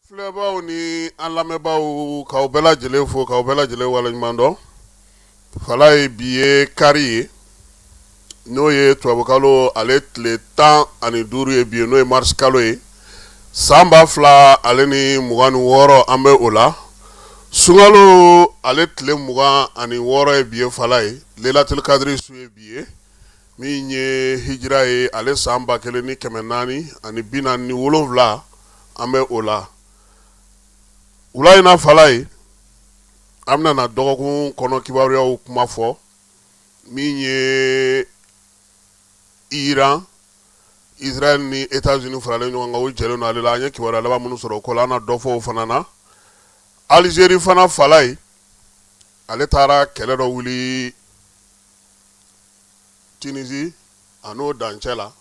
Filɛbaw ni an lamɛnbaaw, k'aw bɛɛ lajɛlen fo, k'aw bɛɛ lajɛlen waleɲuman dɔn. Falaye, bi ye kari ye, n'o ye tubabukalo ale tile 15 ye bi ye, n'o ye marisi kalo ye, san 2026, an bɛ o la. Sunkalo ale tile 26 ye bi ye. Falaye, Lelatul Kadiri su ye bi ye. Min ye hijira ye, ale san 1447, an bɛ o la. Wula in na, Falaye, an bɛna na dɔgɔkun kɔnɔ kibaruyaw kuma fɔ. Min ye Iran, Israël ni États-Unis faralen ɲɔgɔn kan, u jɛlen don ale la. An ye kibaruya laban minnu sɔrɔ o ko la, an na dɔ fɔ o fana na. Algérie fana, Falaye, ale taara kɛlɛ dɔ wuli Tunisie a n'o dancɛ la.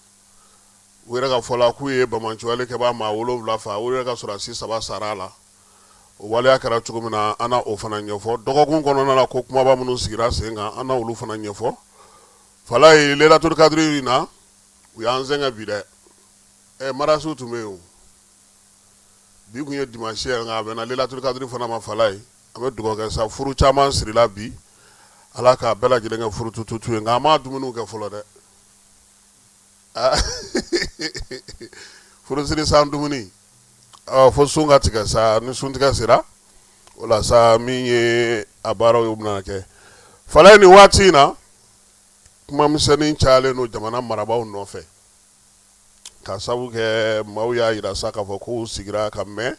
U yɛrɛ ka fɔ la, k'u ye banbaanciwale kɛbaa maa 7 fa, u yɛrɛ ka sɔrɔdasi 3 sara a la. O waleya kɛra cogo min na, an na o fana ɲɛfɔ. Dɔgɔkun kɔnɔna na, ko kumaba minnu sigira sen kan, an na olu fana ɲɛfɔ. Falaye, Lelatul Kadiri in na, u y'an sɛgɛn bi dɛ. Ɛ, marasiw tun bɛ yen o. Bi tun ye dimanche ye, nka a bɛnna Lelatul Kadiri fana ma. Falaye, an bɛ dugawu kɛ sa, furu caman sirila bi, Ala k'a bɛɛ lajɛlen kɛ furu tututu ye. Nka an m'a dumuniw kɛ fɔlɔ dɛ. Furusiri san dumuni, fo sun ka tigɛ sa. Ni sun tigɛ sera o la sa, min ye a baaraw ye, u bɛna kɛ. Falaye, nin waati in na, kuma misɛnnin cayalen don jamana marabaaw nɔfɛ, ka sabu kɛ maaw y'a jira sa k'a fɔ k'u sigira ka mɛn,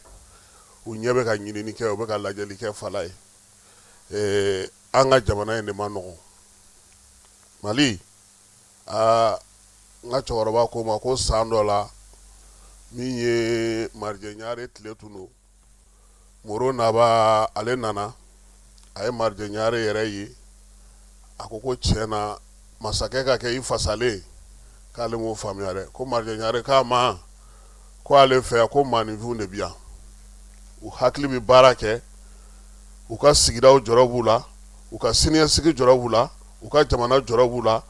u ɲɛ bɛ ka ɲinini kɛ, u bɛ ka lajɛli kɛ. Falaye, an ka jamana in de man nɔgɔn, Mali. Aa, n ka cɛkɔrɔba ko ma ko san dɔ la, min ye Marijɛ Ɲare tile tun don, Moro Naba ale nana, a ye Marijɛ Ɲare yɛrɛ ye, a ko ko tiɲɛ na, masakɛ ka kɛ i fasalen, k'ale m'o faamuya dɛ. Ko Marijɛ Ɲare k'a ma ko ale fɛ yan, ko maaninfinw de bi yan, u hakili bɛ baara kɛ, u ka sigidaw jɔrɔ b'u la, u ka siniɲɛsigi jɔrɔ b'u la, u ka jamana jɔrɔ b'u la.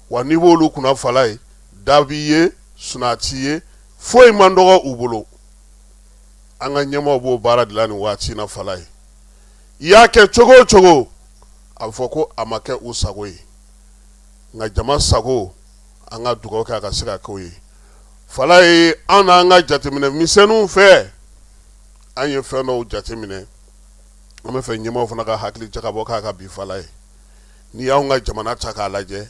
Wa n'i b'olu kunna, Falaye, da b'i ye, sunaa t'i ye, foyi man dɔgɔ u bolo. An ka ɲɛmaaw b'o baara de la nin waati in na. Falaye, i y'a kɛ cogo o cogo, a bɛ fɔ ko a ma kɛ u sago ye. Nka jama sago, an ka dugawu kɛ a ka se ka kɛ o ye. Falaye, an n'an ka jateminɛ misɛnninw fɛ, an ye fɛn dɔw jateminɛ, an bɛ fɛ ɲɛmaaw fana ka hakili jagabɔ k'a kan bi. Falaye, n'i y'anw ka jamana ta k'a lajɛ,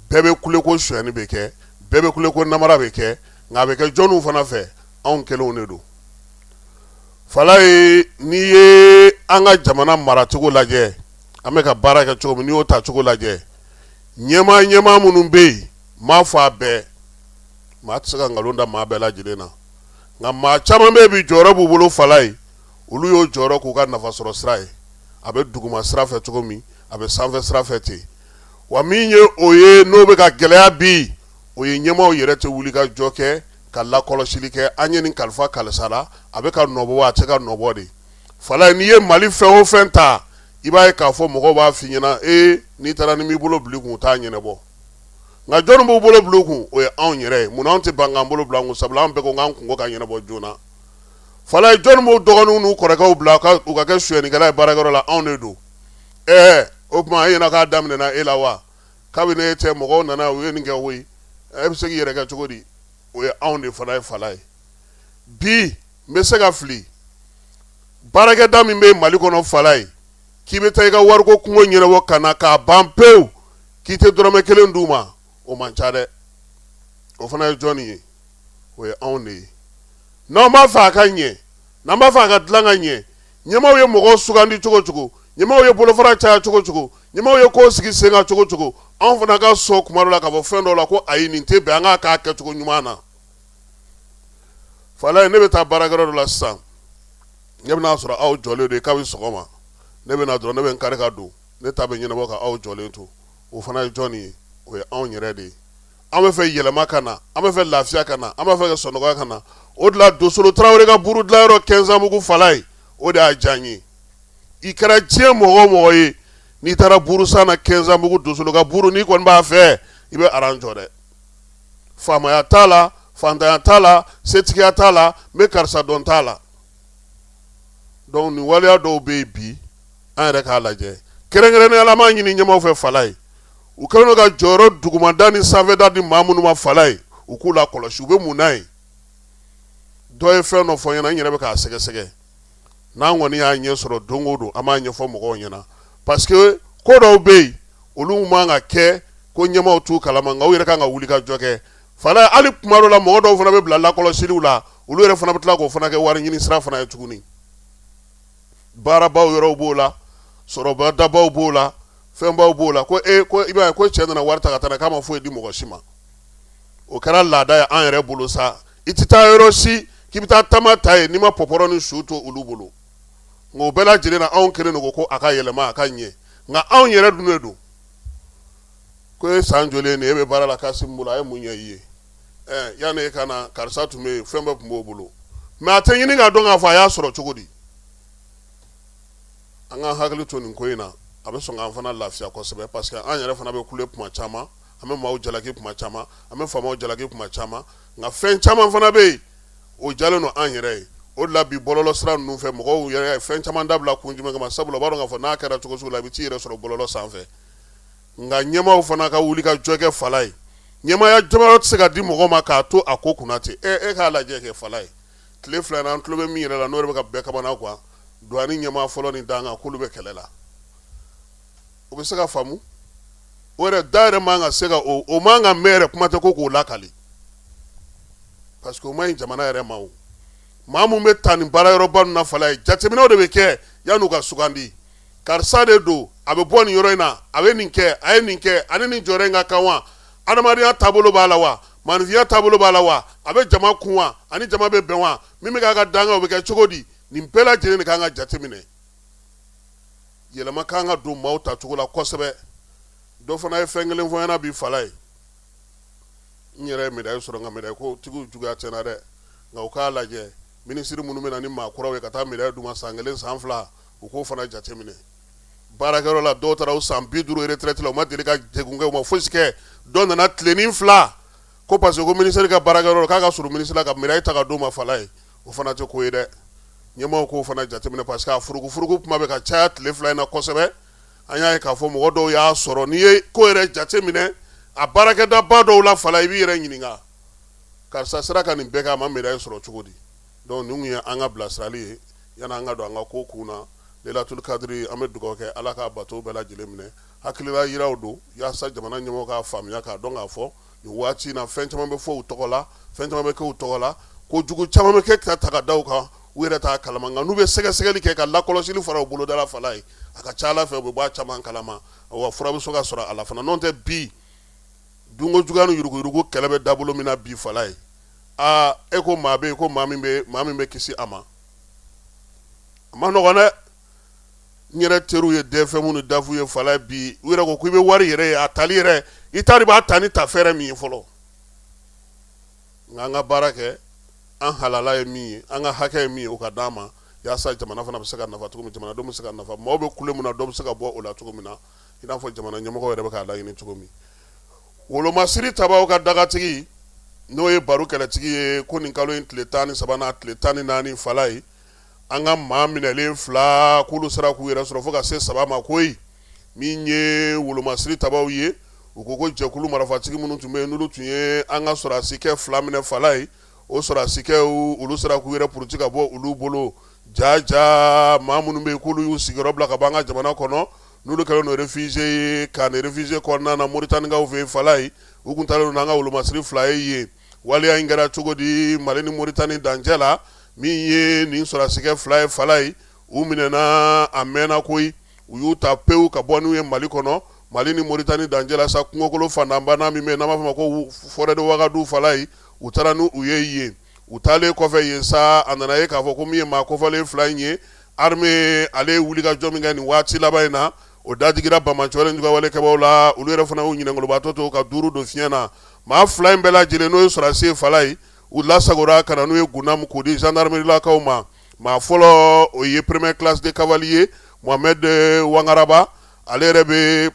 bɛɛ bɛ kule ko sonyani bɛ kɛ, bɛɛ bɛ kule ko namara bɛ kɛ, nka a bɛ kɛ jɔnniw fana fɛ? Anw kelenw de don. Falaye, n'i ye an ka jamana maracogo lajɛ, an bɛ ka baara kɛ cogo min, n'i y'o ta cogo lajɛ, ɲɛmaa ɲɛmaa minnu bɛ yen, m'a fɔ a bɛɛ, maa tɛ se ka nkalon da maa bɛɛ lajɛlen na, nka maa caman bɛ yen bi, jɔyɔrɔ b'u bolo. Falaye, olu y'o jɔyɔrɔ k'u ka nafasɔrɔ sira ye. A bɛ duguma sira fɛ cogo min, a bɛ sanfɛ sira fɛ ten. Wa min ye o ye, n'o bɛ ka gɛlɛya bi, o ye ɲɛmaaw yɛrɛ tɛ wuli ka jɔ kɛ ka lakɔlɔsili kɛ. An ye nin kalifa karisa la, a bɛ ka nɔbɔ wa a tɛ ka nɔbɔ de? Falaye, n'i ye Mali fɛn o fɛn ta, i b'a ye k'a fɔ mɔgɔw b'a f'i ɲɛna ee, n'i taara ni m'i bolo bil'i kun, u t'a ɲɛnabɔ. Nka jɔnni b'u bolo bil'u kun? O ye anw yɛrɛ ye. Munna anw tɛ ban k'an bolo bila an kun? Sabula an bɛɛ ko k'an kunko ka ɲɛnabɔ joona. Falaye, jɔnni b'u dɔgɔninw n'u kɔrɔkɛw bila u ka kɛ sonyɛnikɛla ye baarakɛyɔrɔ la? Anw de don. Ɛɛ, o tuma e ɲɛna k'a daminɛna e la wa? Kabini e tɛ, mɔgɔw nana, u ye nin kɛ koyi. E bɛ se k'i yɛrɛ kɛ cogo di? O ye anw de fana ye. Falaye, bi n bɛ se ka fili, baarakɛda min bɛ Mali kɔnɔ, Falaye, k'i bɛ taa i ka wariko kungo ɲɛnabɔ ka na k'a ban pewu, k'i tɛ dɔrɔmɛ kelen d'u ma, o man ca dɛ. O fana ye jɔnni ye? O ye anw de ye. N'an b'a fɛ a ka ɲɛ, n'an b'a fɛ a ka dilan ka ɲɛ, ɲɛmaaw ye mɔgɔw sugandi cogo cogo, ɲɛmaaw ye bolofara caya cogo cogo, ɲɛmaaw ye kow sigi sen kan cogo cogo, anw fana ka sɔn kuma dɔ la k'a fɔ fɛn dɔw la ko ayi, nin tɛ bɛn, an k'a k'a kɛcogo ɲuman na. Falaye, ne bɛ taa baarakɛyɔrɔ dɔ la sisan, ne bɛn'a sɔrɔ aw jɔlen don kabi sɔgɔma. Ne bɛ na dɔrɔn, ne bɛ n kari ka don, ne ta bɛ ɲɛnabɔ ka aw jɔlen to. O fana ye jɔnni ye? O ye anw yɛrɛ de ye. An bɛ fɛ yɛlɛma ka na, an bɛ fɛ lafiya ka na, an b'a fɛ ka sɔnɔgɔya ka na. O de la, Dosolo Tarawele ka buru dilanyɔrɔ Kɛnzanbugu, Falaye, o de y'a diya n ye. I kɛra diɲɛ mɔgɔ o mɔgɔ ye, n'i taara burusan na Kɛnzanbugu, Dosolo ka buru, n'i kɔni b'a fɛ, i bɛ aran jɔ dɛ. Faamaya t'a la, fantanya t'a la, setigiya t'a la, n bɛ karisa dɔn t'a la. Donc nin waleya dɔw bɛ yen bi, an yɛrɛ k'a lajɛ. Kɛrɛnkɛrɛnnenya la, an b'a ɲini ɲɛmaaw fɛ, Falaye, u kɛlen don ka jɔyɔrɔ dugumada ni sanfɛda di maa minnu ma, Falaye, u k'u lakɔlɔsi, u bɛ mun n'a ye. Dɔ ye fɛn dɔ fɔ n ɲɛna, n yɛrɛ bɛ k'a sɛgɛsɛgɛ. N'an kɔni y'a ɲɛ sɔrɔ don o don, an b'a ɲɛfɔ mɔgɔw ɲɛna, parce que ko dɔw bɛ yen, olu man ka kɛ ko ɲɛmaaw t'u kalama, nka u yɛrɛ kan ka wuli ka jɔ kɛ, Falaye. Hali kuma dɔ la, mɔgɔ dɔw fana bɛ bila lakɔlɔsiliw la, olu yɛrɛ fana bɛ tila k'o fana kɛ wari ɲini sira fana ye tuguni. Baarabaw yɔrɔw b'o la, sɔrɔbadabaw b'o la, fɛnbaw b'o la, ko e ko i b'a ye ko cɛ nana wari ta ka taa, k'a ma foyi di mɔgɔ si ma. O kɛra laada ye an yɛrɛ bolo sa. I tɛ taa yɔrɔ si k'i bɛ taa tama ta yen n'i ma pɔpɔrɔ ni su to olu bolo. Nka o bɛɛ lajɛlen na, anw kelen don ko a ka yɛlɛma, a ka ɲɛ, nka anw yɛrɛ dun de don ko e san joli ye nin, e bɛ baara la Kasim bolo, a ye mun ɲɛ i ye? Ɛ, yanni e ka na, karisa tun bɛ yen, fɛn bɛɛ tun b'o bolo. Mais a tɛ ɲini k'a dɔn k'a fɔ a y'a sɔrɔ cogo di. An ka hakili to nin ko in na, a bɛ sɔn k'an fana lafiya kosɛbɛ, parce que an yɛrɛ fana bɛ kule kuma caman, an bɛ maaw jalaki kuma caman, an bɛ faamaw jalaki kuma caman, nka fɛn caman fana bɛ yen, o jalen don an yɛrɛ ye. O de la bi, bɔlɔlɔ sira ninnu fɛ, mɔgɔw yɛrɛ ye fɛn caman dabila kun jumɛn kama? Sabula u b'a dɔn k'a fɔ n'a kɛra cogo sugu la, i bɛ t'i yɛrɛ sɔrɔ bɔlɔlɔ sanfɛ. Nka ɲɛmaaw fana ka wuli ka jɔ kɛ, Falaye. Ɲɛmaaya jɔyɔrɔ tɛ se ka di mɔgɔ ma k'a to a ko kunna ten. E k'a lajɛ kɛ, Falaye, tile 2 in na, an tulo bɛ min yɛrɛ la, n'o yɛrɛ bɛ ka bɛɛ kamana gan, douane ɲɛmaa fɔlɔ ni dankan, k'olu bɛ kɛlɛ la. O bɛ se ka faamu? O yɛrɛ da yɛrɛ man ka se ka o man ka mɛn yɛrɛ, kuma tɛ ko k'o lakali, parce que o man ɲi jamana yɛrɛ ma. O maa mun bɛ taa nin baara yɔrɔba ninnu na, Falaye, jateminɛw de bɛ kɛ yan'u ka sugandi. Karisa de don, a bɛ bɔ nin yɔrɔ in na, a bɛ nin kɛ, a ye nin kɛ, ani nin jɔyɔrɔ in ka kan wa? Adamadenya taabolo b'a la wa? Maaninfinya taabolo b'a la wa? A bɛ jama kun wa? Ani jama bɛ bɛn wa? Min bɛ k'a ka dankan, o bɛ kɛ cogo di? Nin bɛɛ lajɛlen de kan ka jateminɛ. Yɛlɛma kan ka don maaw tacogo la kosɛbɛ. Dɔ fana ye fɛn kelen fɔ n ɲɛna bi, Falaye. N yɛrɛ ye médaille sɔrɔ, nka médaille ko tigiw juguya tɛ n na dɛ, nka u k'a lajɛ, minisiri minnu bɛ na ni maa kuraw ye ka taa médaille d'u ma san kelen, san 2, u k'o fana jateminɛ. Baarakɛyɔrɔ la, dɔw taara u san 50 retraite la, u ma deli ka degun kɛ, u ma fosi kɛ. Dɔ nana tilenin 2 ko parce que ko minisiri ka baarakɛyɔrɔ k'a ka surun minisiri la, ka médaille ta ka d'o ma, Falaye. O fana tɛ ko ye dɛ. Ɲɛmaaw k'o fana jateminɛ, parce que a furugufurugu kuma bɛ ka caya tile 2 in na kosɛbɛ. An y'a ye k'a fɔ mɔgɔ dɔw y'a sɔrɔ. N'i ye ko yɛrɛ jateminɛ a baarakɛdaba dɔw la, Falaye, i b'i yɛrɛ ɲininka, karisa sera ka nin bɛɛ kɛ, a ma médaille sɔrɔ cogo di? Donc nin kun ye an ka bilasirali ye yanni an ka don an ka ko kun na. Lelatul kadiri, an bɛ dugawu kɛ, Ala k'a bato bɛɛ lajɛlen minɛ. Hakilila yiraw don yaasa jamana ɲɛmɔgɔ k'a faamuya, k'a dɔn k'a fɔ nin waati in na, fɛn caman bɛ fɔ u tɔgɔ la, fɛn caman bɛ kɛ u tɔgɔ la, kojugu caman bɛ kɛ ka ta ka da u kan, u yɛrɛ t'a kalama. Nka n'u bɛ sɛgɛsɛgɛli kɛ ka lakɔlɔsili fara u boloda la, Falaye, a ka ca Ala fɛ, u bɛ bɔ a caman kalama, wa fura bɛ se ka sɔrɔ a la fana. N'o tɛ, bi dunko juguya ni yuruguyurugu kɛlɛ bɛ dabolo min na bi, Falaye, aa, e ko maa bɛ yen ko maa min bɛ kisi a ma, a ma nɔgɔn dɛ. N yɛrɛ teriw ye DFM ni DAF ye, Falaye, bi u yɛrɛ ko k'i bɛ wari yɛrɛ ye, a tali yɛrɛ, i t'a dɔn i b'a ta ni ta fɛɛrɛ min ye fɔlɔ. Nka an ka baara kɛ, an halala ye min ye, an ka hakɛ ye min ye, o ka d'an ma, yaasa jamana fana bɛ se ka nafa cogo min, jamanadenw bɛ se ka nafa, maaw bɛ kule mun na, dɔ bɛ se ka bɔ o la cogo min na, i n'a fɔ jamana ɲɛmɔgɔ yɛrɛ bɛ k'a laɲini cogo min. Wolomasiri tabaw ka dagatigi, n'o ye baro kɛlɛtigi ye, ko nin kalo in tile 13 n'a tile 14, Falaye, an ka maa minɛlen fila, k'olu sera k'u yɛrɛ sɔrɔ fo ka se saba ma koyi. Min ye wolomasiri tabaw ye, u ko ko jɛkulu marifatigi minnu tun bɛ yen, n'olu tun ye an ka sɔrɔdasikɛ fila minɛ, Falaye, o sɔrɔdasikɛw, olu sera k'u yɛrɛ puruti ka bɔ olu bolo. Jaja maa minnu bɛ yen, k'olu y'u sigiyɔrɔ bila ka bɔ an ka jamana kɔnɔ, n'olu kɛlen don réfugié ye ka nin réfugié kɔnɔna na Moritanikaw fɛ yen, Falaye, u tun taalen don n'an ka wolomasiri fila ye yen. Waleya in kɛra cogo di Mali ni Moritani dancɛ la? Min ye nin sɔrɔdasikɛ fila ye, Falaye, u minɛna a mɛnna koyi. U y'u ta pewu ka bɔ n'u ye Mali kɔnɔ, Mali ni Moritani dancɛ la sa, kungokolo fantanbana min bɛ yen n'an b'a fɔ ma ko forêt de Wagadu, Falaye, u taara n'u ye yen. U taalen kɔfɛ yen sa, a nana ye k'a fɔ ko min ye maa kofɔlen fila in ye, armée ale ye wulikajɔ min kɛ nin waati laban in na, o dadigira banbaanciwale juguyawalekɛbaw la. Olu yɛrɛ fana y'u ɲinɛnkolobatɔ to ka duuru don fiɲɛ na. Maa fila in bɛɛ lajɛlen, n'o ye sɔrɔdasi ye, Falaye, u lasagora ka na n'u ye Gunam k'u di gendarmerie-lakaw ma. Maa fɔlɔ, o ye première classe de cavalier Mohamed Wangaraba, ale yɛrɛ bɛ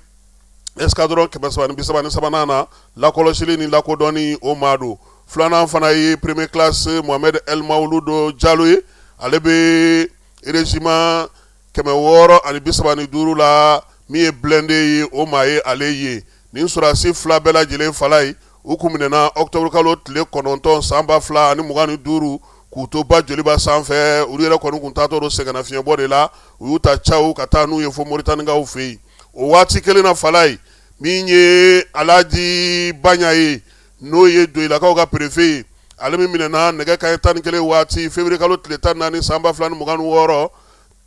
escadron 333nan na, lakɔlɔsili ni lakodɔnni, o maa don. Filanan fana ye première classe Mohamed El Mawuludo Jalo ye, ale bɛ Régiment 635 la min ye blindé ye, o maa ye ale ye. Nin sɔrɔdasi fila bɛɛ lajɛlen, Falaye, u kun minɛna octobre kalo tile 9 san 2025 k'u to ba Joliba sanfɛ. Olu yɛrɛ kɔni kun taatɔ don sɛgɛnnafiɲɛbɔ de la. U y'u ta caw ka taa n'u ye fo Moritanikaw fɛ yen. O waati kelen na, Falaye, min ye Alaji Baɲa ye, n'o ye Joyilakaw ka préfet ye, ale min minɛna nɛgɛ kanɲɛ 11 waati février kalo tile 14 san 2026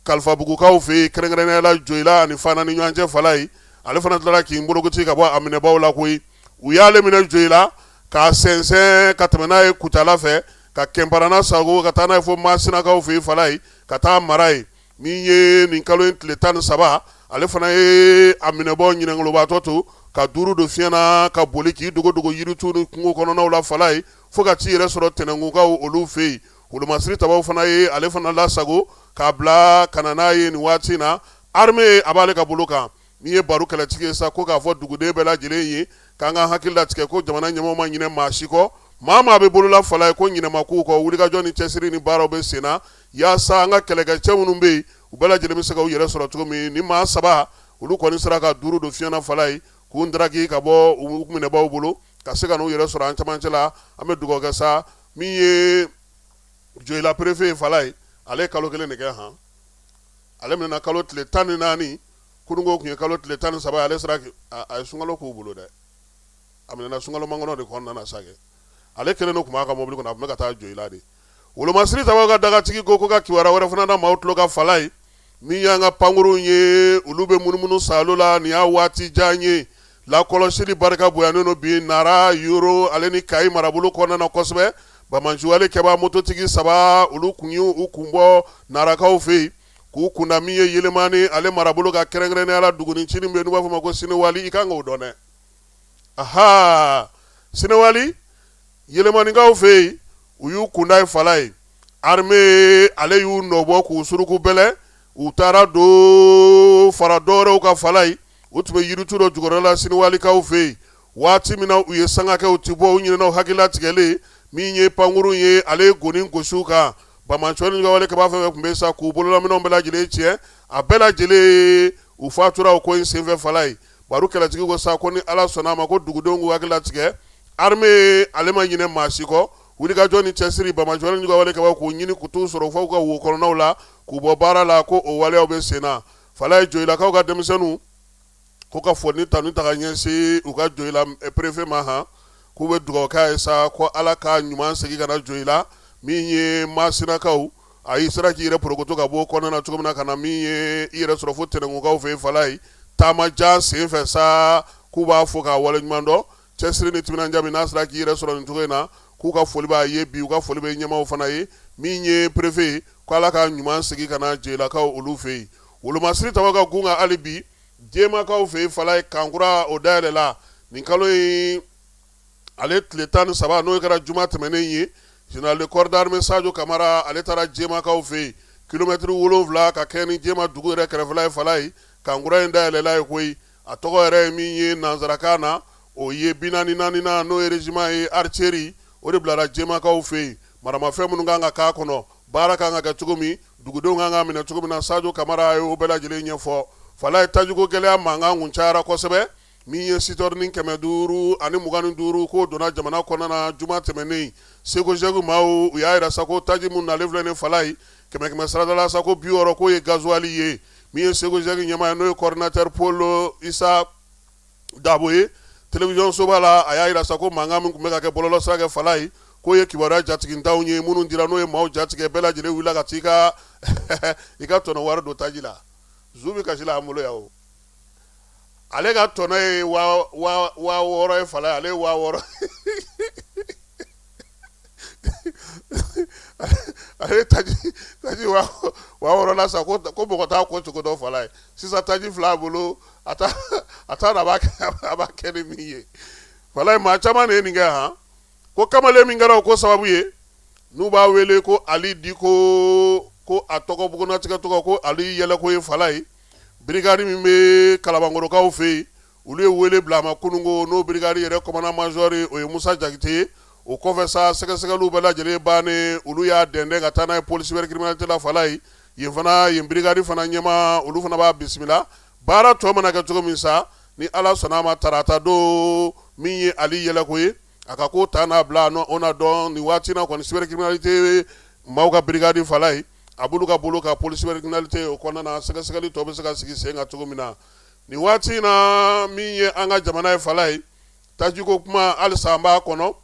Kalifabugukaw fɛ yen, kɛrɛnkɛrɛnnenya la Joyila ani Fana ni ɲɔgɔn cɛ, Falaye, ale fana tilara k'i bolokoti ka bɔ a minɛbaw la koyi. U y'ale minɛ Joyila k'a sɛnsɛn ka tɛmɛ n'a ye Kucala fɛ, ka Kɛnparana sago ka taa n'a ye fo Masinakaw fɛ yen, Falaye, ka taa mara yen. Min ye nin kalo in tile 13, ale fana ye a minɛbɔ ɲinɛnkolobaatɔ to ka duuru don fiɲɛ na ka boli k'i dogo dogo yiritu ni kungo kɔnɔnaw la, Falaye, fo ka t'i yɛrɛ sɔrɔ Tɛnɛnkunkaw olu fɛ yen. Wolomasiri tabaw fana ye ale fana lasago k'a bila ka na n'a ye nin waati in na. Armée a b'ale ka bolo kan. Min ye baro kɛlɛtigi ye sa, ko k'a fɔ duguden bɛɛ lajɛlen ye k'an ka hakili latigɛ ko jamana ɲɛmɔgɔ ma ɲinɛ maa si kɔ. Maa maa bɛ bolola, Falaye, ko ɲinɛ ma k'u kɔ. Wulikajɔ ni cɛsiri ni baaraw bɛ sen na yaasa an ka kɛlɛkɛcɛ minnu bɛ yen, u bɛɛ lajɛlen bɛ se ka u yɛrɛ sɔrɔ cogo min. Ni maa saba olu kɔni sera ka duuru don fiɲɛ na, Falaye, k'u ndaraki ka bɔ u minɛbaw bolo ka se ka n'u yɛrɛ sɔrɔ an camancɛ la. An bɛ dugawu kɛ sa. Min ye Joyila préfet ye, Falaye, ale ye kalo kelen de kɛ han. Ale minɛna kalo tile 14, kununko tun ye kalo tile 13 ye. Ale sera a ye sunkalo k'u bolo dɛ. A minɛna sunkalo makɔnɔ de kɔnɔna na sa kɛ. Ale kelen de tun b'a ka mobili kɔnɔ, a tun bɛ ka taa Joyila de. Wolomasiri tabaw ka dagatigi ko ka kibaruya wɛrɛ fana da maaw tulo kan, Falaye. Min y'an ka pankurunw ye, olu bɛ munumunu saalo la. Nin y'a waati jan ye. Lakɔlɔsili barika bonyanen don bi Nara, Yoro ale ni Kayi marabolo kɔnɔna na kosɛbɛ. Banbaanciwale kɛbaa mototigi saba, olu kun y'u kun bɔ Narakaw fɛ yen k'u kunda min ye Yelemani ale marabolo ka, kɛrɛnkɛrɛnnenya la dugunicinin bɛ yen n'u b'a fɔ ma ko Sinewali. I kan k'o dɔn dɛ. Aha, Sinewali, Yelemanikaw fɛ yen, u y'u kunda yen, Falaye. Armée ale y'u nɔbɔ k'u suruku bɛlɛ. U taara don fara dɔwɛrɛw kan, Falaye. U tun bɛ yiritu dɔ jukɔrɔ la Sinewalikaw fɛ yen. Waati min na u ye sanga kɛ u ti bɔ, u ɲinɛna, u hakili latigɛlen, min ye pankurun ye, ale ye goni gosi u kan. Banbaanciwale ni wale kɛbaa fɛn fɛn tun bɛ sa k'u bololaminɛnw bɛɛ lajɛlen tiɲɛ, a bɛɛ lajɛlen u fatura o ko in senfɛ, Falaye. Baro kɛlɛtigi ko sa ko ni Ala sɔnna a ma, ko dugudenw k'u hakili latigɛ, armée ale ma ɲinɛ maa si kɔ. Wulikajɔ ni cɛsiri, banbaanciwale ni wale kɛbaa k'u ɲini k'u t'u sɔrɔ fo u ka wo kɔnɔnaw la k'u bɔ baara la, ko o waleyaw bɛ sen na, Falaye. Joyilakaw ka denmisɛnninw ko ka foli ni tanu ta ka ɲɛsin u ka Joyila préfet ma han, k'u bɛ dugawu k'a ye sa ko Ala ka ɲuman segin ka na Joyila. Min ye Masinakaw, a y'i sera k'i yɛrɛ porokoto ka bɔ kɔnɔna na cogo min na ka na min ye i yɛrɛ sɔrɔ fo Tɛnɛnkunkaw fɛ yen, Falaye, taama jan senfɛ sa, k'u b'a fo k'a waleɲuman dɔn cɛsiri ni timinandiya min n'a sera k'i yɛrɛ sɔrɔ nin cogo in na. K'u ka foli b'a ye bi, u ka foli bɛ ɲɛmaaw fana ye. Min ye préfet ye, ko Ala ka ɲuman segin ka na Joyilakaw olu fɛ yen. Wolomasiri tabaw ka gun kan hali bi Jemakaw fɛ yen, Falaye, kankura o dayɛlɛla nin kalo in ale tile 13, n'o kɛra juma tɛmɛnen ye. Général de corps d'armée Sadio Kamara, ale taara Jemakaw fɛ yen, kilomɛtiri 7 ka kɛ ni Jema dugu yɛrɛ kɛrɛfɛla ye, Falaye. Kankura in dayɛlɛla ye koyi. A tɔgɔ yɛrɛ ye min ye nansarakan na, o ye 44nan, n'o ye régiment ye artillerie, o de bilara Jemakaw fɛ yen. Maramafɛn minnu kan ka k'a kɔnɔ, baara kan ka kɛ cogo min, dugudenw kan ka minɛ cogo min na, Sadio Kamara ye o bɛɛ lajɛlen ɲɛfɔ, Falaye. Tajiko gɛlɛya mankan kun cayara kosɛbɛ. Min ye sitɔrini 525, k'o donna jamana kɔnɔna na juma tɛmɛnen. SEGOGEC maaw, u y'a jira sa ko taji min nalen filɛ nin, Falaye, kɛmɛ kɛmɛ sarada la sa, ko 60 k'o ye gasoil ye. Min ye SEGOGEC ɲɛmaa ye, n'o ye coordinateur Paul Isa Dabo ye, télévision soba la, a y'a jira sa ko mankan min tun bɛ ka kɛ bɔlɔlɔ sira kɛ, Falaye, k'o ye kibaruya jatigintanw ye minnu dira, n'o ye maaw jatigɛ. Bɛɛ lajɛlen wulila ka taa i ka tɔnɔ wari don taji la. Zu bɛ kasi la an bolo yan o. Ale ka tɔnɔ ye 6000 ye, Falaye. Ale ye 6000, ale taji 6000 la sa, ko mɔgɔ t'a ko cogo dɔn, Falaye. Sisan taji fila a bolo, a t'a dɔn a b'a kɛ ni min ye, Falaye. Maa caman de ye nin kɛ han. Ko kamalen min kɛra o ko sababu ye, n'u b'a wele ko Ali Diko, ko a tɔgɔ bugunnatigɛ tɔgɔ ko Ali Yɛlɛko ye, Falaye. Brigade min bɛ Kalabankɔrɔkaw fɛ yen, olu ye wele bila a ma kununko, n'o brigade yɛrɛ commandant major ye, o ye Musa Jakite ye. O kɔfɛ sa, sɛgɛsɛgɛliw bɛɛ lajɛlen bannen, olu y'a dɛndɛn ka taa n'a ye pôle cybercriminalité la, Falaye. Yen fana, yen brigade fana ɲɛmaa, olu fana b'a bisimila. Baara tɔ mana kɛ cogo min sa, ni Ala sɔnna a ma, tarata don min ye Ali Yɛlɛko ye, a ka ko ta n'a bila o na dɔn. Nin waati na kɔni, cybercriminalité maaw ka brigade Falaye, a b'olu ka bolo kan, pôle cybercriminalité o kɔnɔna na, sɛgɛsɛgɛli tɔ bɛ se ka sigi sen kan cogo min na. Nin waati in na, min ye an ka jamana ye Falaye, tajiko kuma halisa an b'a kɔnɔ.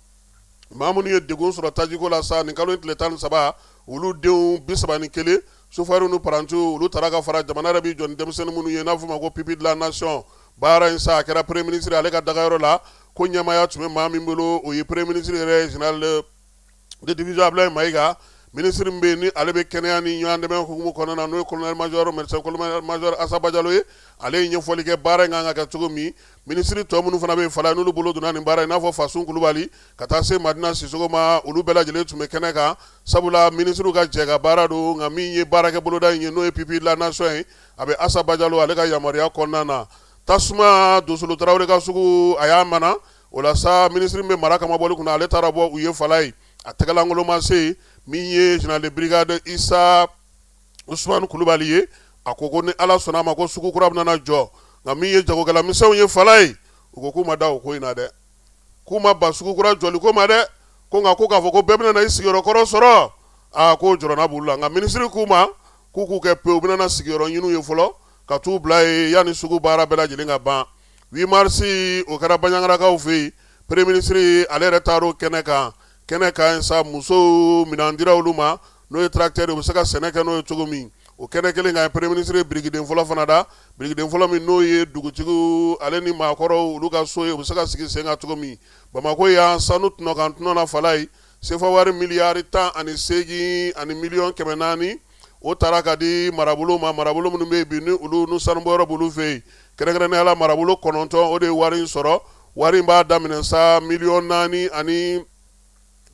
Maa minnu ye degun sɔrɔ tajiko la sa nin kalo in tile 13, olu denw 31, sofɛriw ni parantiw, olu taara ka fara jamana yɛrɛ b'i jɔ ni denmisɛnnin minnu ye n'a fɔ ma ko pupille de la nation. Baara in sa, a kɛra premier ministre ale ka dagayɔrɔ la. Ko ɲɛmaaya tun bɛ maa min bolo, o ye premier ministre yɛrɛ, général de division Abdoulaye Maïga. Ministre min bɛ yen ni ale bɛ kɛnɛya ni ɲɔgɔn dɛmɛ hukumu kɔnɔna na, n'o ye colonel major, médecin colonel major Assa Badiallo ye, ale ye ɲɛfɔli kɛ baara in kan ka kɛ cogo min. Minisiri tɔ minnu fana bɛ yen Falaye, n'olu bolo donna nin baara in, n'a fɔ Fasun Kulubali ka taa se Madina Sisoko ma, olu bɛɛ lajɛlen tun bɛ kɛnɛ kan, sabula minisiriw ka jɛ ka baara don. Nka min ye baarakɛ boloda in ye, n'o ye pupille de la nation ye, a bɛ Assa Badiallo ale ka yamaruya kɔnɔna na. Tasuma Dosolo Tarawele ka sugu, a y'a mana o la sa. Minisiri min bɛ mara kamabɔli kunna, ale taara bɔ u ye Falaye, a tɛgɛlankolon ma se. Min ye général de brigade Isa Usumani Kulubali ye, a ko ko ni Ala sɔnna a ma, ko sugu kura bɛna jɔ. Nka min ye jagokɛla misɛnw ye Falaye, u ko k'u ma da o ko in na dɛ, k'u ma ban sugu kura jɔli ko ma dɛ, ko nka ko k'a fɔ ko bɛɛ bɛna na i sigiyɔrɔ kɔrɔ sɔrɔ, aa, k'o jɔrɔna b'u la. Nka minisiri k'u ma k'u k'u kɛ pewu, u bɛna na sigiyɔrɔ ɲini ye fɔlɔ ka t'u bila yen yanni sugu baara bɛɛ lajɛlen ka ban. 8 mars, o kɛra Bandiagarakaw fɛ yen. Premier ministre ale yɛrɛ taar'o kɛnɛ kan. Kɛnɛ kan sa, musow, minɛn dira olu ma, n'o ye tracteur, u bɛ se ka sɛnɛ kɛ n'o ye cogo min. O kɛnɛ kelen kan, premier ministre ye birikiden fɔlɔ fana da, birikiden fɔlɔ min n'o ye dugutigiw ale ni maakɔrɔw olu ka so ye, u bɛ se ka sigi sen kan cogo min. Bamakɔ yan, sanu tɔnɔ kan tɔnɔ na Falaye, sefa wari miliyari 18 ani miliyɔn 400, o taara ka di marabolo ma, marabolo minnu bɛ yen bi ni olu ni sanubɔyɔrɔ b'olu fɛ yen, kɛrɛnkɛrɛnnenya la marabolo 9, o de ye wari in sɔrɔ. Wari in b'a daminɛ sa miliyɔn 4 ani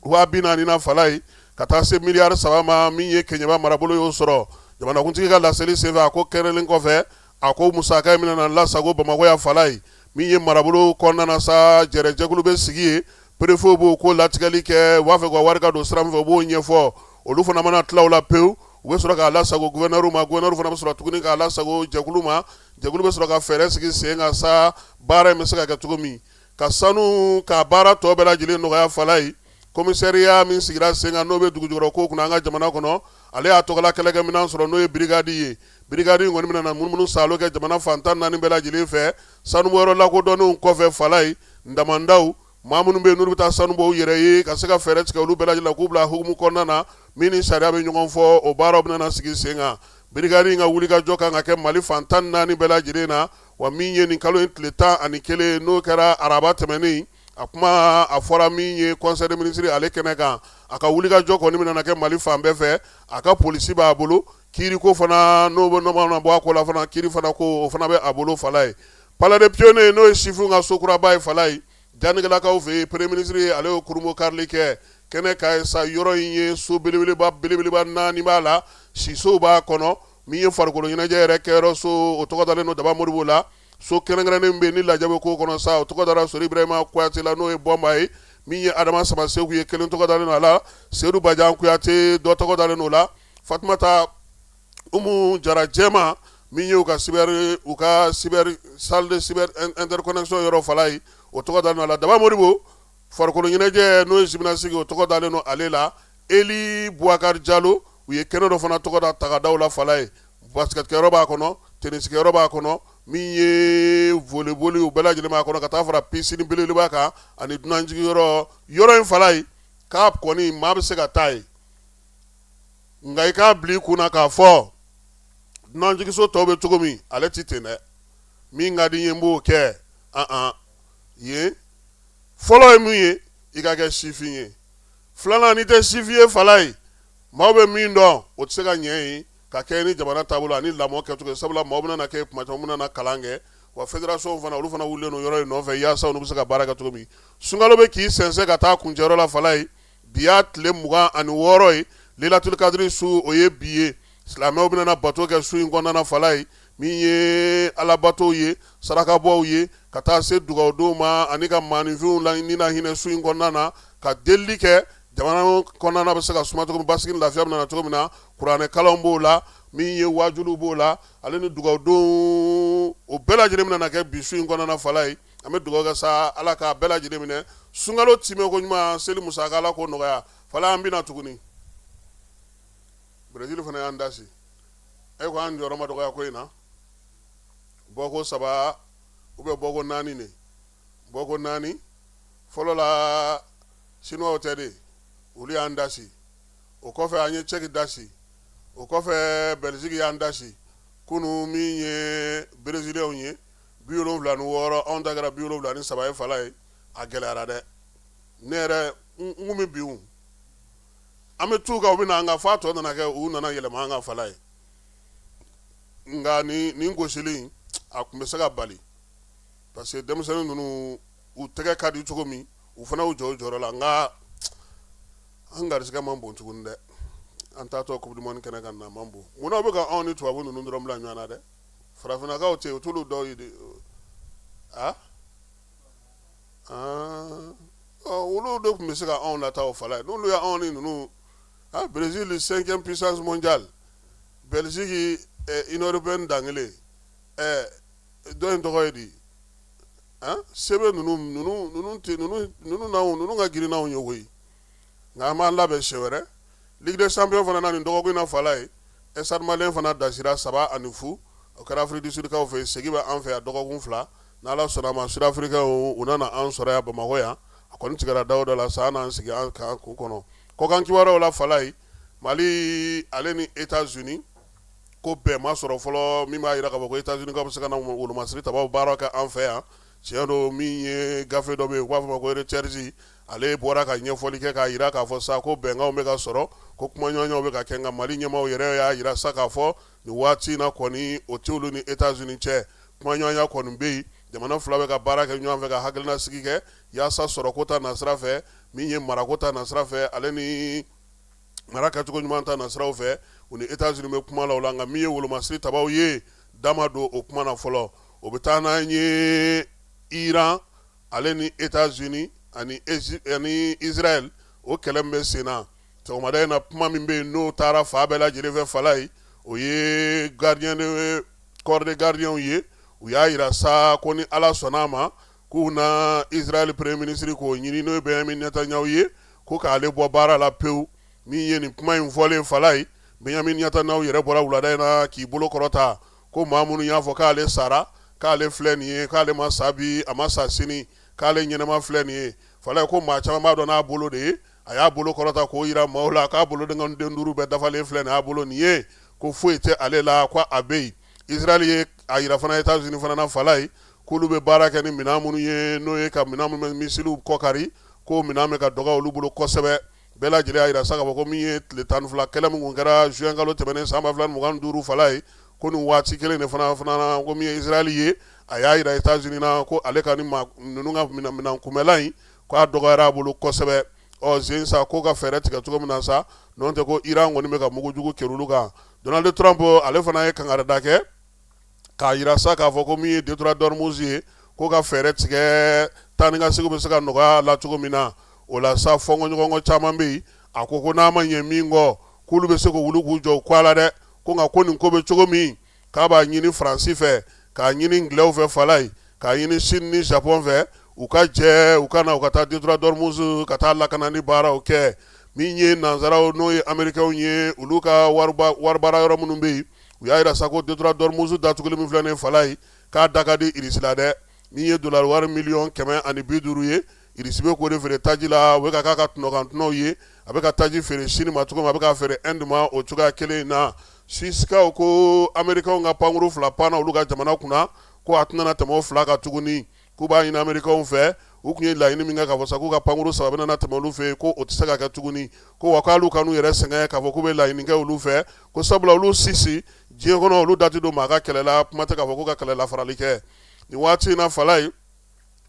40 000 na Falaye, ka taa se miliyari 3 ma. Min ye Keɲeba marabolo y'o sɔrɔ. Jamanakuntigi ka laseli senfɛ, a ko kɛrɛlen kɔfɛ, a ko musaka in bɛna lasago Bamakɔ yan Falaye. Min ye marabolo kɔnɔna na sa, jɛrɛjɛkulu bɛ sigi yen, préfet b'o ko latigɛli kɛ, u b'a fɛ ka wari ka don sira min fɛ, u b'o ɲɛfɔ. Olu fana mana tila o la pewu, u bɛ sɔrɔ k'a lasago gouverneur ma. Gouverneur fana bɛ sɔrɔ tuguni k'a lasago jɛkulu ma. Jɛkulu bɛ sɔrɔ ka fɛɛrɛ sigi sen kan sa, baara in bɛ se ka kɛ cogo min, ka sanu ka baara tɔ bɛɛ lajɛlen nɔgɔya Falaye. Commissariat min sigira sen kan, n'o bɛ dugujukɔrɔ ko kunna an ka jamana kɔnɔ, ale y'a tɔgɔla kɛlɛkɛminɛn sɔrɔ, n'o ye brigade ye. Brigade in kɔni bɛna na munumunu saalo kɛ jamana fan 14 bɛɛ lajɛlen fɛ. Sanubɔyɔrɔ lakodɔnnenw kɔfɛ Falaye, damandaw, maa minnu bɛ yen n'olu bɛ taa sanu bɔ u yɛrɛ ye, ka se ka fɛɛrɛ tigɛ olu bɛɛ lajɛlen k'u bila hukumu kɔnɔna na min ni sariya bɛ ɲɔgɔn fɔ, o baaraw bɛna na sigi sen kan. Brigade in ka wulikajɔ kan ka kɛ Mali fan 14 bɛɛ lajɛlen na. Wa min ye nin kalo in tile 11, n'o kɛra araba tɛmɛnen, a kuma a fɔra min ye conseil des ministres ale kɛnɛ kan, a ka wulikajɔ kɔni bɛna kɛ Mali fan bɛɛ fɛ. A ka polisi b'a bolo, kiiriko fana n'o bɛ nɔ bɔ a ko la fana, kiiri fana ko o fana bɛ a bolo Falaye. Palais des pionniers, n'o ye sifinw ka so kuraba ye Falaye, Janikalakaw fɛ yen, premier ministre ale ye kurunbonkarili kɛ kɛnɛ kan sa. Yɔrɔ in ye so belebeleba belebeleba naani b'a la, sisow b'a kɔnɔ. Min ye farikolo ɲɛnajɛ yɛrɛ kɛyɔrɔ so, o tɔgɔ dalen don Daba Modibo la. So kɛrɛnkɛrɛnnen bɛ yen ni lajɛ bɛ k'o kɔnɔ sa, o tɔgɔ dara Sori Ibrahima Kuyate la, n'o ye Bɔnba ye. Min ye Adama Samaseku ye, kelen tɔgɔ dalen don a la. Seyidu Bajan Kuyate, dɔ tɔgɔ dalen don o la. Fatumata Umu Jara Jɛma, min ye u ka cyber, u ka cyber salle de cyber interconnexion yɔrɔ Falaye, o tɔgɔ dalen don a la. Daba Modibo farikolo ɲɛnajɛ, n'o ye gymnastique, o tɔgɔ dalen don ale la. Eli Boubacar Jalo, u ye kɛnɛ dɔ fana tɔgɔ da tagadaw la Falaye. Basketkɛyɔrɔ b'a kɔnɔ, tennisikɛyɔrɔ b'a kɔnɔ, min ye volleyball, u bɛɛ lajɛlen b'a kɔnɔ, ka taa fara piscine belebeleba kan ani dunanjigiyɔrɔ. Yɔrɔ in Falaye, k'a kɔni maa bɛ se ka taa yen, nka i k'a bila i kun na k'a fɔ dunanjigiso tɔw bɛ cogo min, ale tɛ ten dɛ. Min ka di n ye, n b'o kɛ. An yen fɔlɔ ye mun ye? I ka kɛ sifin ye. Filanan, n'i tɛ sifin ye Falaye, maaw bɛ min dɔn, o tɛ se ka ɲɛ yen ka kɛ ni jamana taabolo ani lamɔ kɛcogo ye, sabula maaw bɛna na kɛ kuma caman bɛna na kalan kɛ. Wa fédération fana, olu fana wulilen don yɔrɔ in nɔfɛ yaasa olu bɛ se ka baara kɛ cogo min. Sunkalo bɛ k'i sɛnsɛn ka taa kuncɛyɔrɔ la Falaye. Bi y'a tile 26 ye. Lelatul kadiri su, o ye bi ye. Silamɛw bɛna na bato kɛ su in kɔnɔna na Falaye. Min ye alabatow ye, sarakabɔw ye, ka taa se dugawudonw ma ani ka maaninfinw la ni na hinɛ su in kɔnɔna na, ka delili kɛ jamana kɔnɔna bɛ se ka suma cogo min, basigi ni lafiya bɛna na cogo min na. Kuranɛ kalanw b'o la. Min ye wajuliw b'o la, ale ni dugawudon, o bɛɛ lajɛlen bɛna kɛ bi su in kɔnɔna Falaye. An bɛ dugawu kɛ sa, Ala k'a bɛɛ lajɛlen minɛ. Sunkalo timɛ ko ɲuman, seli musaka, Ala k'o nɔgɔya. Falaye, an bɛna tuguni. Brésil fana y'an dasi. E ko an jɔyɔrɔ ma dɔgɔya ko in na. Bɔko saba ou bien bɔko naani de. Bɔko naani fɔlɔ la, Chinois tɛ de, olu y'an dasi. O kɔfɛ an ye Tchèque dasi. O kɔfɛ Belgique y'an dasi. Kunun min ye Brésilienw ye 76, anw ta kɛra 73 ye. Falaye, a gɛlɛyara dɛ. Ne yɛrɛ n kun bɛ bin, an bɛ t'u kan, u bɛ na an kan, f'a tɔ nana kɛ u nana yɛlɛma an kan, Falaye. Nka nin gosili, a tun bɛ se ka bali, parce que denmisɛnnin ninnu, u tɛgɛ ka di cogo min, u fana y'u jɔ u jɔyɔrɔ la. Nka an garisɛgɛ man bon tuguni dɛ. An taatɔ Coupe du monde kɛnɛ kan na man bon. Munna u bɛ ka anw ni tubabu ninnu dɔrɔn bila ɲɔgɔn na dɛ? Farafinnakaw tɛ yen, u t'olu dɔw ye de? Olu de tun bɛ se ka anw lataa o, Falaye, n'olu ye anw ni ninnu. Brésil, cinquième puissance mondiale, Belgique, Union européenne dankelen, dɔ in tɔgɔ ye di, sebe ninnu ninnu tɛ ninnu ninnu ka girin n'anw ye koyi. Nka an b'an labɛn siɲɛ wɛrɛ. Ligue des champions fana na nin dɔgɔkun in na, Falaye, Stade Malien fana dasira 3-0. O kɛra Afrique du Sud kaw fɛ yen. Segin bɛ an fɛ yan dɔgɔkun 2, n'Ala sɔnna a ma. Sud Africains, u nana an sɔrɔ yan Bamakɔ yan. A kɔni tigɛra da o da la sa, an n'an sigi an kan kun kɔnɔ. Kɔkan kibaruyaw la, Falaye, Mali ale ni États-Unis ko bɛn ma sɔrɔ fɔlɔ min b'a jira k'a fɔ ko États-Unis kaw bɛ se ka na wolomasiri tabaw baara kɛ an fɛ yan. Tiɲɛ don, min ye gafe dɔ bɛ yen, u b'a fɔ ma ko Reuters, ale bɔra ka ɲɛfɔli kɛ k'a jira k'a fɔ sa ko bɛnkanw bɛ ka sɔrɔ, ko kumaɲɔgɔnyaw bɛ ka kɛ. Nka Mali ɲɛmaaw yɛrɛ y'a jira sa k'a fɔ nin waati in na kɔni, o tɛ olu ni États-Unis cɛ. Kumaɲɔgɔnya kɔni bɛ yen, jamana fila bɛ ka baara kɛ ɲɔgɔn fɛ, ka hakilina sigi kɛ yaasa sɔrɔko ta nasira fɛ, min ye marako ta nasira fɛ, ale ni mara kɛcogo ɲuman ta nasiraw fɛ. U ni États-Unis bɛ kuma la o la. Nka min ye wolomasiri tabaw ye, da ma don o kuma na fɔlɔ. O bɛ taa n'an ye Iran ale ni États-Unis ani Israël, o kɛlɛ min bɛ sen na sɔgɔmada in na. Kuma min bɛ yen, n'o taara fan bɛɛ lajɛlen fɛ, Falaye, o ye gardien de corps de gardiens ye. U y'a jira sa ko ni Ala sɔnna a ma, k'u na Israël premier ministre k'o ɲini, n'o ye Benjamin Netanyahu ye, ko k'ale bɔ baara la pewu. Min ye nin kuma in fɔlen, Falaye, Benjamin Netanyahu yɛrɛ bɔra wulada in na k'i bolo kɔrɔta ko maa minnu y'a fɔ k'ale sara, k'ale filɛ nin ye, k'ale ma sa bi, a ma sa sini, k'ale ɲɛnama filɛ nin ye. Falaye ko maa caman b'a dɔn n'a bolo de ye. A y'a bolo kɔrɔta k'o jira maaw la k'a bolo den duuru bɛɛ dafalen filɛ nin y'a bolo nin ye, ko foyi tɛ ale la, ko a bɛ yen. Israël ye a jira fana États-Unis fana na, Falaye, k'olu bɛ baara kɛ ni minɛn minnu ye, n'o ye ka minɛn minnu bɛ misiliw kɔkari, ko minɛn bɛ ka dɔgɔ olu bolo kosɛbɛ. Bɛɛ lajɛlen y'a jira sa k'a fɔ ko min ye tile 12 kɛlɛ min kun kɛra juin kalo tɛmɛnen san 2025, Falaye, ko nin waati kelen de fana ko min ye Israël ye, a y'a jira États-Unis na ko ale ka ni maa ninnu ka minɛn kunbɛlan in, k'a dɔgɔyara a bolo kosɛbɛ. Ɔ zen sa ko ka fɛɛrɛ tigɛ cogo min na sa, n'o tɛ ko Iran kɔni bɛ ka mugujugu kɛ olu kan. Donald Trump, ale fana ye kangarida kɛ k'a jira sa k'a fɔ ko min ye détroit d'Ormuz ye, ko ka fɛɛrɛ tigɛ taa ni ka segin bɛ se ka nɔgɔya la cogo min na. O la sa, fɔnkɔɲɔgɔnkɔ caman bɛ yen. A ko ko n'a ma ɲɛ min kɔ, k'olu bɛ se k'u wuli k'u jɔ u kɔ a la dɛ. Ko nka ko nin ko bɛ cogo min, k'a b'a ɲini Faransi fɛ, k'a ɲini Anglais fɛ, Falaye, k'a ɲini Chine ni Japon fɛ, u ka jɛ u ka na u ka taa détroit d'Ormuz ka taa lakanani baaraw kɛ. Min ye nansaraw, n'o ye Américains ye, olu ka waribaara yɔrɔ minnu bɛ yen, u y'a jira sa ko détroit d'Ormuz datuguli min filɛ nin ye, Falaye, k'a da ka di Irisi la dɛ. Min ye dollar wari miliyɔn 150 ye, Irisi bɛ k'o de feere taji la. U bɛ ka k'a ka tɔnɔkan tɔnɔw ye. A bɛ ka taji feere Chine ma cogo min, a bɛ ka feere Inde ma o cogoya kelen in na. Suissekaw ko Américains ka pankuru fila panna olu ka jamana kunna, ko a tɛna tɛmɛ o fila kan tuguni. K'u b'a ɲini Américains fɛ, u tun ye laɲini min kɛ k'a fɔ sa k'u ka pankuru saba bɛna tɛmɛ olu fɛ yen, ko o tɛ se ka kɛ tuguni. Ko wa k'olu kan'u yɛrɛ sɛgɛn k'a fɔ k'u bɛ laɲini kɛ olu fɛ, ko sabula olu sisi diɲɛ kɔnɔ, olu da tɛ don maa ka kɛlɛ la, kuma tɛ k'a fɔ k'u ka kɛlɛ lafarali kɛ. Nin waati in na, Falaye,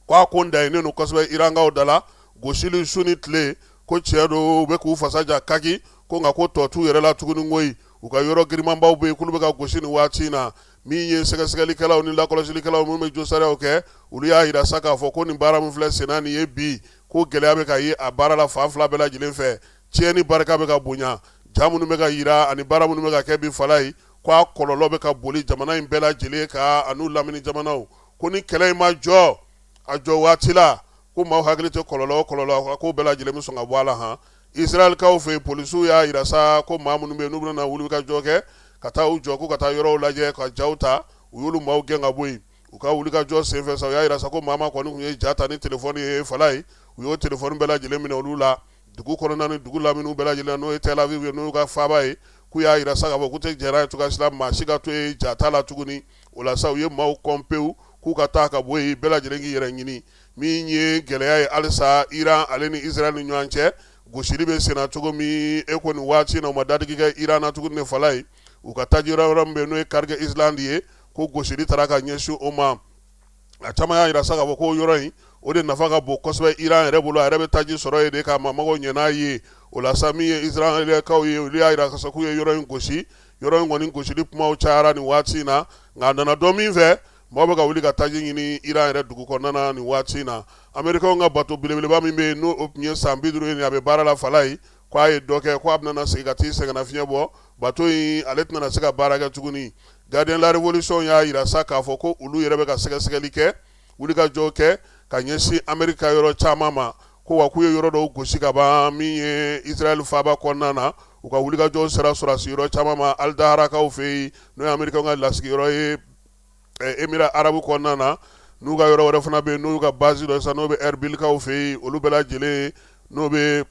ko a ko dayinnen don kosɛbɛ Irankaw da la, gosili su ni tile. Ko tiɲɛ don, u bɛ k'u fasa ja kaki, ko nka ko tɔ t'u yɛrɛ la tuguni koyi. U ka yɔrɔ girimanbaw bɛ yen k'olu bɛ ka gosi nin waati in na. Min ye sɛgɛsɛgɛlikɛlaw ni lakɔlɔsilikɛlaw minnu bɛ josariyaw kɛ, olu y'a jira sa k'a fɔ ko nin baara min filɛ senna nin ye bi, ko gɛlɛya bɛ ka ye a baara la fan fila bɛɛ lajɛlen fɛ. Tiɲɛni barika bɛ ka bonya, ja minnu bɛ ka jira ani baara minnu bɛ ka kɛ bi, Falaye. ko a kɔlɔlɔ bɛ ka boli jamana in bɛɛ lajɛlen kan an'u lamini jamanaw. Ko ni kɛlɛ in ma jɔ a jɔ waati la, ko maaw hakili tɛ kɔlɔlɔ o kɔlɔlɔ, ko bɛɛ lajɛlen bɛ sɔn ka bɔ a la. Han, Israɛlkaw fɛ yen, polisiw y'a jira sa ko maa minnu bɛ yen n'u bɛna wulikajɔ kɛ ka taa u jɔ k'u ka taa yɔrɔw lajɛ ka jaw ta, u y'olu maaw gɛn ka bɔ yen. U ka wulikajɔ senfɛ sa, u y'a jira sa ko maa maa kɔni tun ye ja ta ni telefɔni ye Falaye, u y'o telefɔni bɛɛ lajɛlen minɛ olu la dugu kɔnɔna ni dugu laminiw bɛɛ lajɛlen na, n'o ye Tel Aviv ye, n'o y'u ka faaba ye. K'u y'a jira sa k'a fɔ k'u tɛ jɛn n'a ye cogoya si la maa si ka to yen ja ta la tuguni. O la sa, u ye maaw kɔn pewu k'u ka taa ka bɔ yen, bɛɛ lajɛlen k'i yɛrɛ ɲini. Min ye gɛlɛya ye halisa Iran ale ni Israël ni ɲɔgɔn cɛ, gosili bɛ senna cogo min, e ko nin waati in na u ma dadigi kɛ Iran na tuguni ne Falaye. U ka taji yɔrɔ yɔrɔ min bɛ yen, n'o ye Karg Island ye, ko gosili taara ka ɲɛsin o ma. A caman y'a jira sa k'a fɔ ko yɔrɔ in, o de nafa ka bon kosɛbɛ Iran yɛrɛ bolo, a yɛrɛ bɛ taji sɔrɔ yen de k'a mago ɲɛ n'a ye. O la sa, min ye Israɛlkaw ye, olu y'a jira k'u ye yɔrɔ in gosi. Yɔrɔ in kɔni gosili kumaw cayara nin waati in na, nka a nana dɔn min fɛ, maaw bɛ ka wuli ka taji ɲini Iran yɛrɛ dugu kɔnɔna na nin waati in na. Amerikaw ka bato belebeleba min bɛ yen, n'o tun ye san 50 ye, a bɛ baara la Falaye, ko a ye dɔ kɛ, ko a bɛna segin ka t'i sɛgɛnnafiɲɛ bɔ. Bato in, ale tɛna se ka baara kɛ tuguni. Gardien la Révolution y'a jira sa k'a fɔ ko olu yɛrɛ bɛ ka sɛgɛsɛgɛli kɛ, wulikajɔ kɛ ka ɲɛsin Ameriki ka yɔrɔ caman ma, ko wa k'u ye yɔrɔ dɔw gosi ka ban. Min ye Israël faaba kɔnɔna na, u ka wulikajɔ sera sɔrɔdasi yɔrɔ caman ma Al-Daharakaw fɛ yen, n'o ye Amerikaw ka lasigiyɔrɔ ye Émirats arabes kɔnɔna na, n'u ka yɔrɔ wɛrɛ fana bɛ yen, n'o y'u ka base dɔ sa, n'o bɛ Erbilkaw fɛ yen, olu bɛɛ lajɛlen, n'o bɛ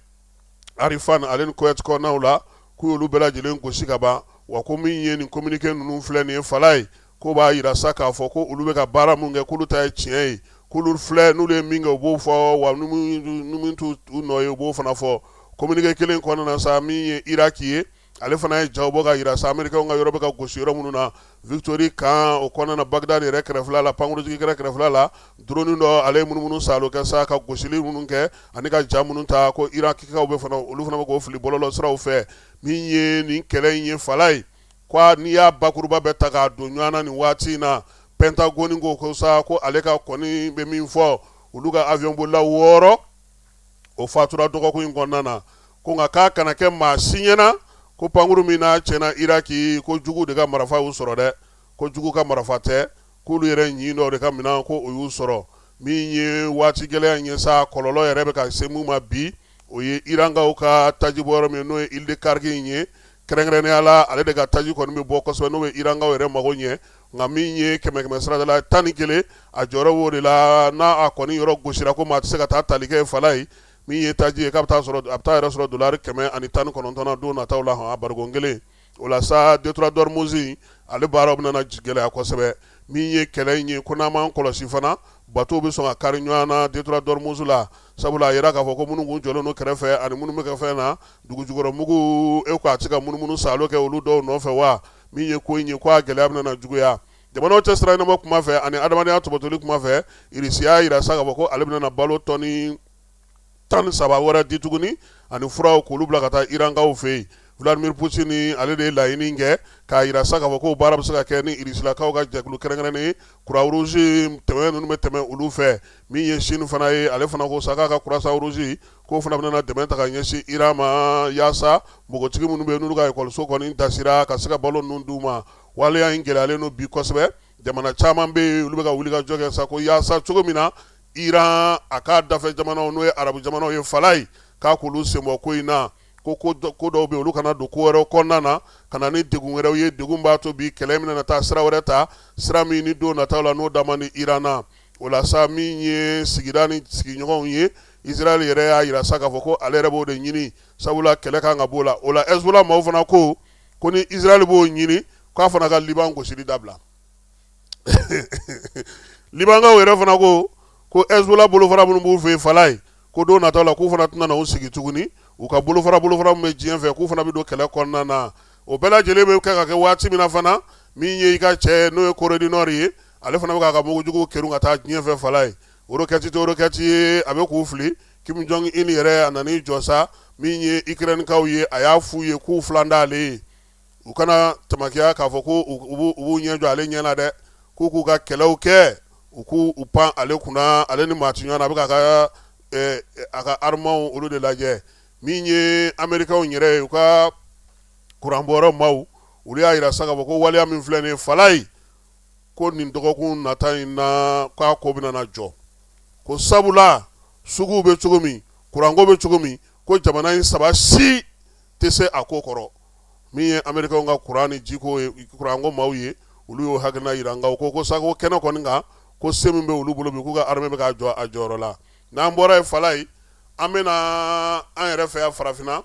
Arifan ale ni Koweït kɔnɔnaw la, k'u y'olu bɛɛ lajɛlen gosi ka ban. Wa ko min ye nin communiqué ninnu filɛ nin ye Falaye, k'o b'a jira sa k'a fɔ ko olu bɛ ka baara min kɛ, k'olu ta ye tiɲɛ ye, k'olu filɛ, n'olu ye min kɛ, u b'o fɔ, wa ni min t'u nɔ ye, u b'o fana fɔ. Communiqué kelen kɔnɔna na sa, min ye Irak ye, ale fana ye jaw bɔ ka jira sa Amerikaw ka yɔrɔ bɛ ka gosi yɔrɔ minnu na. Victory camp o kɔnɔna na, Bagdad yɛrɛ kɛrɛfɛla la, pankurunjigin kɛnɛ kɛrɛfɛla la, drone dɔ, ale ye munumunu saalo kɛ sa ka gosili minnu kɛ ani ka ja minnu ta, ko Irakikaw bɛ fana, olu fana bɛ k'o fili bɔlɔlɔ siraw fɛ. Min ye nin kɛlɛ in ye Falaye, ko n'i y'a bakuruba bɛɛ ta k'a don ɲɔgɔn na nin waati in na, Pentagone ko sa ko ale ka kɔni bɛ min fɔ, olu ka avion bolila 6, o fatura dɔgɔkun in kɔnɔna na. Ko nka k'a kana kɛ maa si ɲɛna ko pankuru min n'a tiɲɛna Iraki, ko jugu de ka marifa y'u sɔrɔ dɛ, ko jugu ka marifa tɛ, k'olu yɛrɛ ɲin dɔw de ka minɛn ko o y'u sɔrɔ. Min ye waati gɛlɛya in ye sa, kɔlɔlɔ yɛrɛ bɛ ka se mun ma bi, o ye Irankaw ka tajibɔyɔrɔ min, n'o ye île de Kargi in ye kɛrɛnkɛrɛnnenya la, ale de ka taji kɔni bɛ bɔ kosɛbɛ, n'o bɛ Irankaw yɛrɛ mago ɲɛ. Nka min ye kɛmɛ kɛmɛ sarada la 11, a jɔyɔrɔ b'o de la, n'a a kɔni yɔrɔ gosira ko maa tɛ se ka taa tali kɛ Falaye, min ye taji ye, k'a bɛ taa sɔrɔ, a bɛ taa yɛrɛ sɔrɔ $119 na don nataw la, hɔn, a barikon kelen. O la sa, détroit d'Ormuz, ale baaraw bɛna gɛlɛya kosɛbɛ. Min ye kɛlɛ in ye, ko n'an m'an kɔlɔsi fana, bateau bɛ sɔn ka kari ɲɔgɔn na détroit d'Ormuz la, sabula a yira k'a fɔ ko minnu kun jɔlen don kɛrɛfɛ ani minnu bɛ kɛ fɛn na dugujukɔrɔ mugu, e ko a tɛ se ka munumunu saalo kɛ olu dɔw nɔfɛ wa. Min ye ko in ye, ko a gɛlɛya bɛna juguya jamanaw cɛ sira ɲɛnama kuma fɛ ani adamadenya tɔbɔtɔli kuma fɛ. Irisi y'a jira sa k'a fɔ ko ale bɛna balo tɔni 13 wɛrɛ di tuguni ani furaw, k'olu bila ka taa Irankaw fɛ yen. Vladimir Poutine, ale de ye laɲini kɛ k'a jira sa k'a fɔ ko baara bɛ se ka kɛ ni Irisilakaw ka jɛkulu kɛrɛnkɛrɛnnen ye, Croix-Rouge, tɛmɛ ninnu bɛ tɛmɛ olu fɛ. Min ye Chine fana ye, ale fana ko sa k'a ka Croissant-Rouge, k'o fana bɛna dɛmɛ ta ka ɲɛsin Iran ma, yaasa npogotigi minnu bɛ yen, n'olu ka ekɔliso kɔni dasira, ka se ka balo ninnu d'u ma. Waleya in gɛlɛyalen don bi kosɛbɛ. Jamana caman bɛ yen, olu bɛ ka wuli ka jɔ kɛ sa ko yaasa cogo min na Iran a ka dafɛ jamanaw, n'o ye arabu jamanaw ye Falaye, k'a k'olu senbɔ ko in na, ko ko dɔw bɛ olu kana don ko wɛrɛw kɔnɔna na ka na ni degun wɛrɛw ye, degun b'a to bi kɛlɛ min na taa sira wɛrɛ ta, sira min ni don nataw la n'o da man di Iran na. O la sa, min ye sigida ni sigiɲɔgɔnw ye, Israël yɛrɛ y'a jira sa k'a fɔ ko ale yɛrɛ b'o de ɲini, sabula kɛlɛ kan ka b'o la. O la Hezbollah maaw fana ko ko ni Israël b'o ɲini, k'a fana ka Liban gosili dabila. Libankaw yɛrɛ fana ko ko Hezbollah bolofara minnu b'u fɛ yen Falaye, ko don nataw la k'u fana tɛna na u sigi tuguni, u ka bolofara bolofara min bɛ diɲɛ fɛ, k'u fana bɛ don kɛlɛ kɔnɔna na. O bɛɛ lajɛlen bɛ kɛ ka kɛ waati min na fana, min ye i ka cɛ, n'o ye Corée du Nord ye, ale fana bɛ k'a ka mugujugu kerun ka taa diɲɛ fɛ Falaye. Roquette tɛ roquette ye, a bɛ k'u fili. Kim Jong Un yɛrɛ, a nan'i jɔ sa, min ye Ukrainekaw ye, a y'a f'u ye k'u filan t'ale ye, u kana tamakiya k'a fɔ ko u b'u ɲɛ jɔ ale ɲɛ na dɛ, k'u k'u ka kɛlɛw kɛ, u k'u u pan ale kunna, ale ni maa tɛ ɲɔgɔn na. A bɛ k'a ka a ka armes olu de lajɛ. Min ye Amerikaw yɛrɛ ye, u ka kuranbɔyɔrɔ maaw, Olu y'a jira sa k'a fɔ ko waleya min filɛ nin ye Falayi, ko nin dɔgɔkun nata in na, k'a ko bɛna na jɔ, ko sabula suguw bɛ cogo min, kuranko bɛ cogo min, ko jamana in saba si tɛ se a ko kɔrɔ. Min ye Amerikɛnw ka kuran ni jiko ye, kuranko maaw ye, olu y'o hakilina jira. Nka u ko sa ko kɛnɛ kɔni kan, ko se min bɛ olu bolo bi, k'u ka armée bɛ k'a jɔ a jɔyɔrɔ la. N'an bɔra yen Falayi, an bɛna an yɛrɛ fɛ yan farafinna.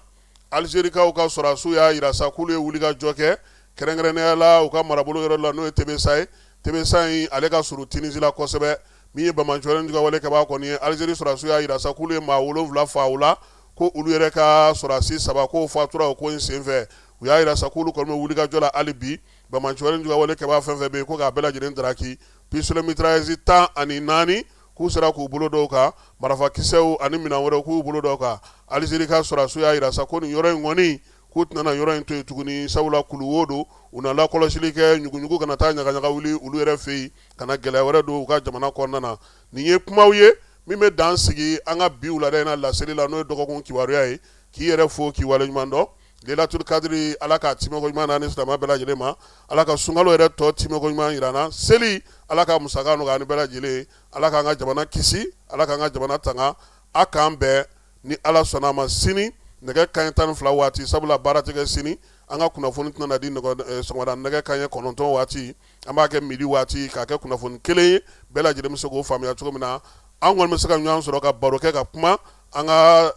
Alizerikaw ka sɔrɔdasiw y'a jira sa k'olu ye wulikajɔ kɛ, kɛrɛnkɛrɛnnenya la u ka marabolo yɔrɔ la, n'o ye Tebesa ye. Tebesa in, ale ka surun Tinizi la kosɛbɛ. Min ye banbaanci ni juguya wale kɛbaa kɔni ye, Alizeri sɔrɔdasiw y'a jira sa k'olu ye maa 7 faa u la, ko olu yɛrɛ ka sɔrɔdasi 3 k'o fatura o ko in senfɛ. U y'a jira sa k'olu kɔni bɛ wulikajɔ la hali bi, banbaanci ni juguya wale kɛbaa fɛn fɛn bɛ yen, ko k'a bɛɛ lajɛlen daraki. Pistolet mitrailleuse 14, k'u sera k'u bolo d'o kan, marifakisɛw ani minɛn wɛrɛw, k'u bolo d'o kan. Alizeri ka sɔrɔdasiw y'a jira sa ko nin yɔrɔ in kɔni, k'u tɛna yɔrɔ in to yen tuguni, sabula kuluwo don. U na lakɔlɔsili kɛ, ɲuguɲugu kana taa ɲagaɲaga wuli olu yɛrɛ fɛ yen, ka na gɛlɛya wɛrɛ don u ka jamana kɔnɔna na. Nin ye kumaw ye min bɛ dan sigi an ka bi wulada in na laseli la, n'o ye dɔgɔkun kibaruya ye. K'i yɛrɛ fo, k'i waleɲuman dɔn. Lelatul kadiri, Ala k'a timɛko ɲuman d'an ni silamɛ bɛɛ lajɛlen ma. Ala ka sunkalo yɛrɛ tɔ timɛko ɲuman jira an na. Seli, Ala ka musaka nɔgɔya an ni bɛɛ lajɛlen. Ala k'an ka jamana kisi, Ala k'an ka jamana tanga. A k'an bɛn ni Ala sɔnna a ma sini nɛgɛ kanɲɛ 12 waati, sabula baara tɛ kɛ sini. An ka kunnafoni tɛna di sɔgɔmada nɛgɛ kanɲɛ 9 waati. An b'a kɛ midi waati, k'a kɛ kunnafoni kelen ye, bɛɛ lajɛlen bɛ se k'o faamuya cogo min na. An kɔni bɛ se ka ɲɔgɔn sɔrɔ ka baro kɛ, ka kuma an ka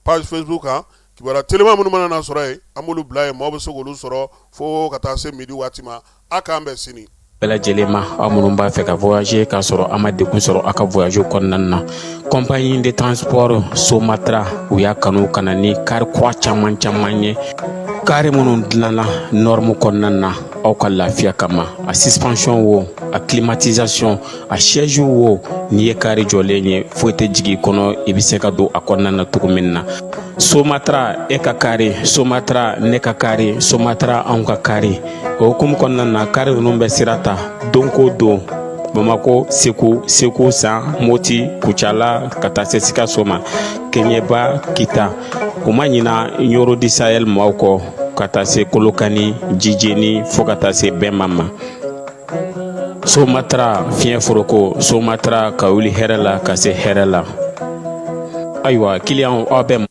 page Facebook kan. Kibaruya telima minnu mana na sɔrɔ yen, an b'olu bila yen, maaw bɛ se k'olu sɔrɔ fo ka taa se midi waati ma. A k'an bɛn sini. Bɛɛ lajɛlen ma, aw minnu b'a fɛ ka voyager k'a sɔrɔ a ma degun sɔrɔ aw ka voyage kɔnɔna na, compagnie de transport Somatra, u y'a kanu ka na ni kari kura caman caman ye, kari minnu dilanna norme kɔnɔna na aw ka lafiya kama. A suspension wo, a climatisation, a siège wo, n'i ye kari jɔlen ye, foyi tɛ jigin i kɔnɔ, i bɛ se ka don a kɔnɔna na cogo min na. Somatra, e ka kari Somatra, ne ka kari Somatra, anw ka kari. O hukumu kɔnɔna na, kari ninnu bɛ sira ta don ko don Bamako, Segu, Segu San, Moti, Kucala, ka taa se Sikaso ma, Keɲeba, Kita. U ma ɲina Ɲoro du Sahel maaw kɔ, ka taa se Kolokani, Jijeni, fo ka taa se Bɛnma ma. Somatra fiɲɛ foroko, Somatra ka wuli hɛrɛ la ka se hɛrɛ la. Ayiwa, kiliyanw, aw bɛ